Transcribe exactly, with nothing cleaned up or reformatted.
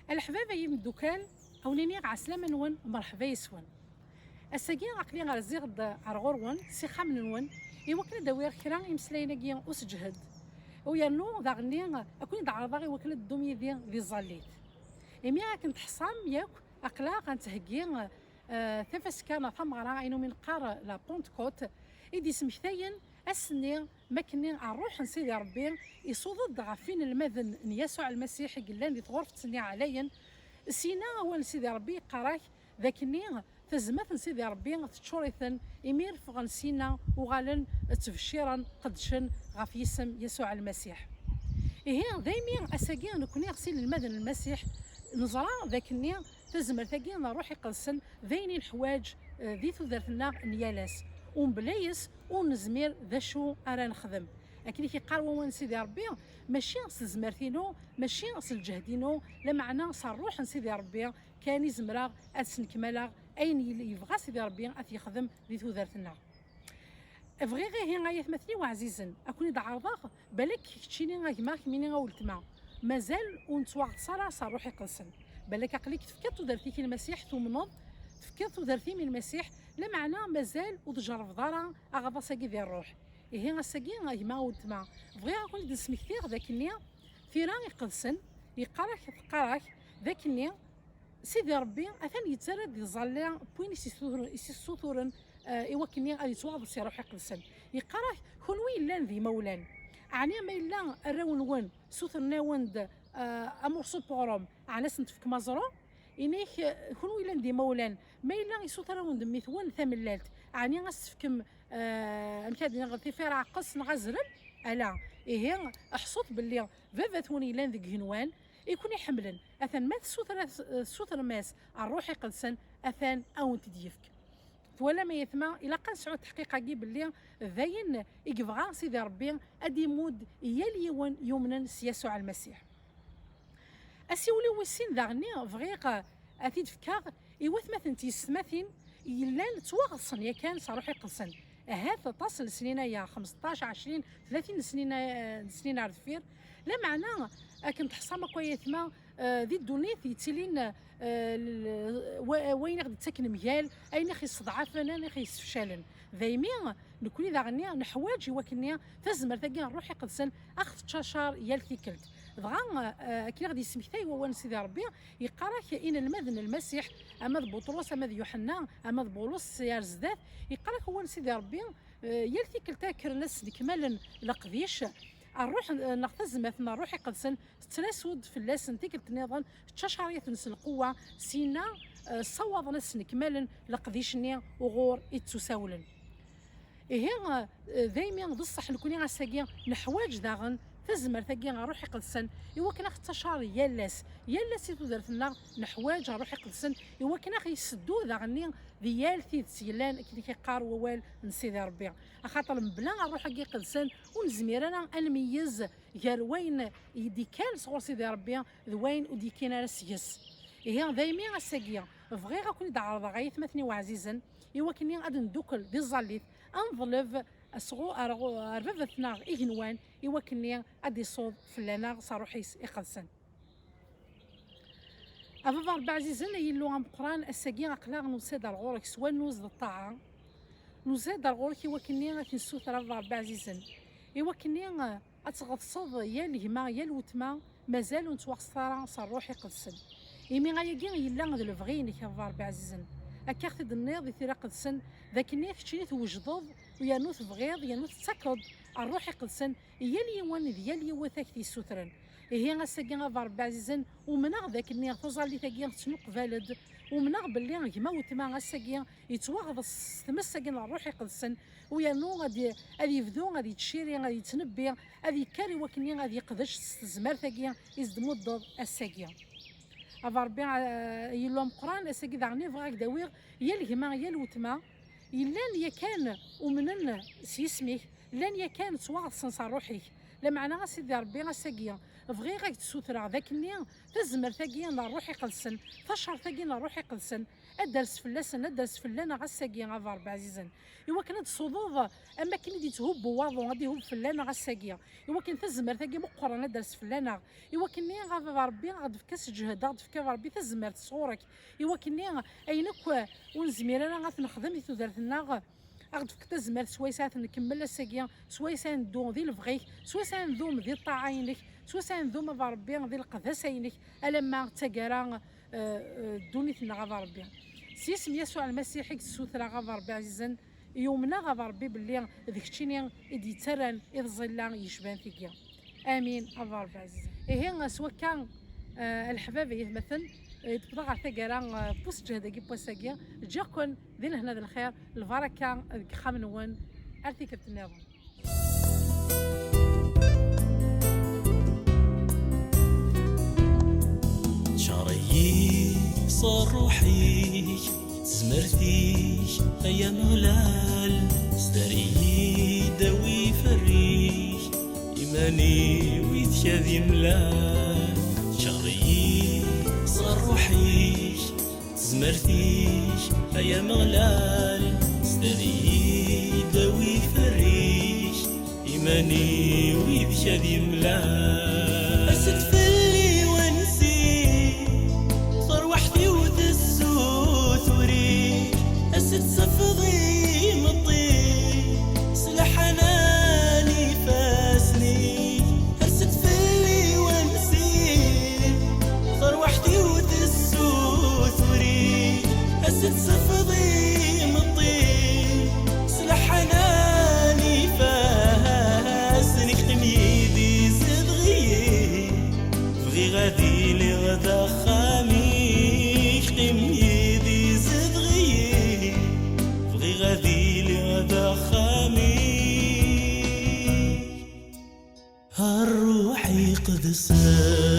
A leḥbab, ay imeddukal, a wen-iniɣ ɛeslama-nwen, mreḥba yes-wen. Ass-agi aql-i rziɣ-d ar ɣur-wen s ixxamen-nwen, i wakken ad d-awiɣ kra imeslayen-agi useǧhed, u yernu daɣenni ad ken-id-ɛerḍeɣ i wakken ad teddum yid-i di tẓallit. Imi akken teḥṣam yakk, aql-aɣ ad nettheggi, eh, tafaska neɣ tameɣra ayen umi neqqar la Pentecôte, i d-ismektayen ass-nni, mi akken ṛṛuḥ n Sidi Ṛebbi isuḍ-d ɣef inelmaden n Yasuɛ Lmasiḥ i yellan di tɣurfet-nni ɛlayen. Sina awal n Sidi Ṛebbi yeqqar-ak d akken tazmert n Sidi Ṛebbi teččur-iten, imi ffɣen sina uɣalen ttbecciren, qeddcen ɣef yisem Yasuɛ Lmasiḥ. Ihi, daymi ass-agi nekni s inelmaden n Lmasiḥ neẓra d akken tazmert-agi n Ṛṛuḥ Iqedsen d ayen i neḥwaǧ, eh, di tudert-nneɣ n yal ass. U mebla yes ur nezmir d acu ara nexdem. Akken i k-iqqar wawal n Sidi Ṛebbi, mačči s tezmert-inu, mačči s lǧehd-inu, lameɛna s ṛṛuḥ n Sidi Ṛebbi kan i zemreɣ ad snekmaleɣ ayen i yebɣa Sidi Ṛebbi ad t-yexdem di tudert-nneɣ. Bɣiɣ ihi, ay atmaten-iw ɛzizen, ad ken-id-ɛerḍeɣ, balak keččini a gma, kemmini a weltma, mazal ur nettwaɣeṭṭes ara s Ṛṛuḥ Iqedsen. Balak aql-ik tefkiḍ tudert-ik i Lmasiḥ, tumneḍ, tefkiḍ tudert-im i Lmasiḥ, lameɛna mazal ur tjerrbeḍ ara aɣaḍas-agi di ṛṛuḥ. Ihi ass-agi, a gma, a weltma, bɣiɣ ad ken-id-smektiɣ d akken tira iqedsen, yeqqar-ak, teqqar-ak d akken Sidi Ṛebbi atan yettarra-d iẓalli n win i s-issuturen, i s-issuturen, eh, i wakken ad yettwaɣḍes i Ṛṛuḥ Iqedsen. Yeqqar-ak, kunwi yellan d imawlan, ɛni ma yella arraw-nwen ssutren-awen-d, eh, amursu n uɣrum, ɛni ad sen-tefkem aẓru? Ini-k, eh, kunwi yellan d imawlan, ma yella issuter-awen-d mmi-twen tamellalt, ɛni ad s-tefkem, eh, amek ad iniɣ, tifireɛqes neɣ azrem? Ala. Ihi, ḥṣut belli Baba-twen yellan deg igenwan, i ken-iḥemmlen. Atan ma tessutra-, tessutrem-as Ṛṛuḥ Iqedsen, atan a wen-t-id-yefk. Twalam ay atma, ilaq ad nesɛu tḥqiq-agi belli d ayen i yebɣa Sidi Ṛebbi, ad d-imudd i yal yiwen yumnen s Yasuɛ Lmasiḥ. Asiwel-iw wis sin daɣenni bɣiɣ, eh, ad t-id-fkeɣ i watmaten d tyessetmatin yellan ttwaɣeḍsen yakan s Ṛṛuḥ Iqedsen. Ahat aṭas n lesnin aya, xmesṭac, ɛecrin, tlatin n snin, eh, n snin ar deffir. Lameɛna, akken teḥṣam akk ay atma, eh, di ddunit yettilin, eh, l-, wa-, wayen i ɣ-d-ittaken mgal, ayen i ɣ-yesseḍɛafen, ayen i ɣ-yessefcalen. Daymi, nekni daɣenni neḥwaǧ i wakken tazmert-agi n Ṛṛuḥ Iqedsen a ɣ-tettcacar yal tikkelt. Dɣa, eh, akken i ɣ-d-yesmektay wawal n Sidi Ṛebbi, yeqqar-ak inelmaden n Lmasiḥ, ama d Buṭrus, ama d Yuḥenna, ama d Bulus, ar zdat, yeqqar-ak wawal n Sidi Ṛebbi, eh, yal tikkelt ara kkren ad snekmalen leqdic, ṛṛuḥ, eh, neɣ tazmert n Ṛṛuḥ Iqedsen tettlasu-d fell-asen tikkelt nniḍen, ttcacar-iten s lqewwa, sina, eh, ssawaḍen ad snekmalen leqdic-nni uɣur i ttusawlen. Ihi, eh, daymi d ṣṣeḥ nekni ass-agi neḥwaǧ daɣen tazmert-agi n Ṛṛuḥ Iqedsen i wakken ad ɣ-tettcaṛ yal ass, yal ass i tudert-nneɣ neḥwaǧ Ṛṛuḥ Iqedsen i wakken ad ɣ-yesseddu daɣenni di yal tidet yellan akken i k-iqqar wawal n Sidi Ṛebbi. Axaṭer mebla Ṛṛuḥ-agi Iqedsen ur nezmir ara ad nmeyyez gar wayen i d-ikkan sɣur Sidi Ṛebbi d wayen ur d-ikkin ara seg-s. Ihi daymi ass-agi bɣiɣ ad ken-id-ɛerḍeɣ ay atmaten-iw ɛzizen, i wakken ad ndukkel di tẓallit, ad neḍleb sɣu-, ar, ar Baba-tneɣ igenwan, i wakken ad d-isuḍ fell-aneɣ s Ṛṛuḥ-is Iqedsen. A Baba Ṛebbi ɛzizen, ay Illu ameqqran, ass-agi aql-aɣ nusa-d ar ɣur-k s wannuz d ṭṭaɛa. Nusa-d ar ɣur-k i wakken ad k-nessuter, a Baba Ṛebbi ɛzizen, i wakken ad tɣeḍseḍ yal gma, yal wetma, mazal ur nettwaɣeṣṣet ara s Ṛṛuḥ Iqedsen. Imi ayagi yella d lebɣi-inek, a Baba Ṛebbi ɛzizen. Akka ɣ-t-id-tenniḍ di Tira Iqedsen, d akken keččini twejdeḍ, u yernu tebɣiḍ, yernu tettakeḍ Ṛṛuḥ Iqedsen i yal yiwen d yal yiwet ak-t-yessutren. Ihi ass-agi, a Baba Ṛebbi ɛzizen, umneɣ d akken taẓallit-agi tettnuqbal-d, umneɣ belli gma wetma ass-agi yettwaɣḍes s tmes-agi n Ṛṛuḥ Iqedsen, u yernu ad, ad yebdu ad yettciri, ad yettnebbi, ad yekker i wakken ad yeqdec s tezmert-agi i s-d-tmuddeḍ ass-agi. A Baba Ṛebbi, eh, Illu ameqqran, ass-agi daɣen bɣiɣ ad k-d-awiɣ yal gma, yal wetma, yellan yakan umnen s yisem-ik, llan yakan ttwaɣeḍsen s Ṛṛuḥ-ik. Lameɛna, a Sidi Ṛebbi, ass-agi bɣiɣ ad k-d-ssutreɣ d akken-nni tazmert-agi n Ṛṛuḥ Iqedsen, tacert-agi n Ṛṛuḥ Iqedsen, ad d-ters fell-asen, ad d-ters fell-aneɣ ass-agi, a baba Ṛebbi ɛzizen, i wakken ad d-suḍeḍ am wakken i d-yetthubbu waḍu, ad d-ihub fell-aneɣ ass-agi, i wakken tazmert-agi meqqren ad d-ters fell-aneɣ, i wakken-nni a baba Ṛebbi, ad ɣ-d-tefk aseǧhed, ad ɣ-d-tefk a baba Ṛebbi tazmert sɣur-k, i wakken-nni ayen akk ur nezmir ara ad t-nexdem di tudert-nneɣ, ad ɣ-d-tefkeḍ tazmert swayes ad t-nkemmel ass-agi, swayes ad neddu di lebɣi-k, swayes ad ndum di ṭṭaɛa-inek, swayes ad ndum a baba Ṛebbi di leqdasa-inek, alamma d taggara, eh, eh, ddunit-nneɣ a baba Ṛebbi. S yisem Yasuɛ Lmasiḥ i k-d-ssutreɣ a baba Ṛebbi ɛzizen, yumneɣ a baba Ṛebbi belli d keččini i d-yettarran i tẓilla yecban tigi. Amin a baba Ṛebbi ɛzizen. Ihi s wakka, eh, a leḥbab, ay atmaten, eh, d-wwḍeɣ ɣer taggara, eh, n useǧhed-agi n wass-agi. Ǧǧiɣ-ken di lehna d lxir, lbaraka deg yexxamen-nwen. Ar tikkelt nniḍen. Ččar-iyi s ṛṛuḥ-ik, tezmert-ik, ay Ameɣlal, sder-iyi-d awi ferrik, iman-iw yid-k ad imlal. Ččar-iyi s ṛṛuḥ-ik, tezmert-ik, ay Ameɣlal, sder-iyi-d awi ferrik, iman-iw yid-k ad imlal. As-d fell-i wansi, tarwiḥt-iw tessutur-ik, as-d safeḍ imeṭṭi s leḥnan ifassen-ik. As-d fell-i wansi, tarwiḥt-iw tessutur-ik, as-d safeḍ imeṭṭi s leḥnan ifassen-ik. Qqim yid-i, zedɣ-iyi, bɣiɣ ad iliɣ d axxam-ik. Qqim yid-i, zedɣ-iyi, bɣiɣ ad iliɣ d axxam-ik. A Ṛṛuḥ Iqedsen,